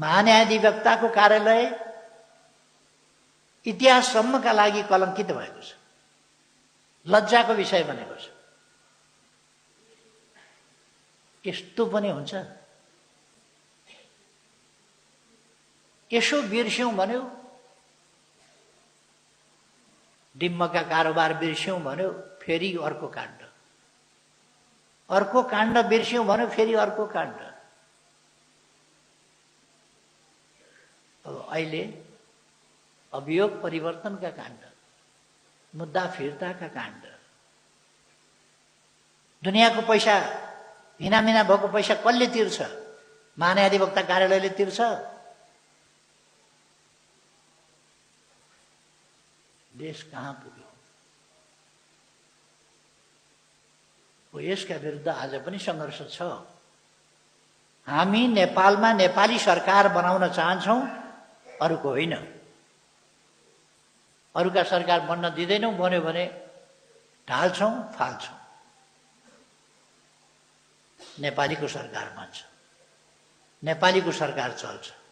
महान्यायाधिवक्ताको कार्यालय इतिहाससम्मका लागि कलङ्कित भएको छ, लज्जाको विषय बनेको छ। यस्तो पनि हुन्छ? यसो बिर्स्यौं भन्यो, डिम्बका कारोबार बिर्स्यौं भन्यो, फेरि अर्को काण्ड, अर्को काण्ड बिर्स्यौं भन्यो, फेरि अर्को काण्ड। अब अहिले अभियोग परिवर्तनका काण्ड, मुद्दा फिर्ताका काण्ड, दुनियाँको पैसा हिनामिना भएको पैसा कसले तिर्छ? महान्यायाधिवक्ता कार्यालयले तिर्छ? देश कहाँ पुग्यो? यसका विरुद्ध आज पनि सङ्घर्ष छ। हामी नेपालमा नेपाली सरकार बनाउन चाहन्छौँ, अरूको होइन। अरूका सरकार बन्न दिँदैनौँ, बन्यो भने ढाल्छौँ, फाल्छौँ। नेपालीको सरकार बन्छ, नेपालीको सरकार चल्छ।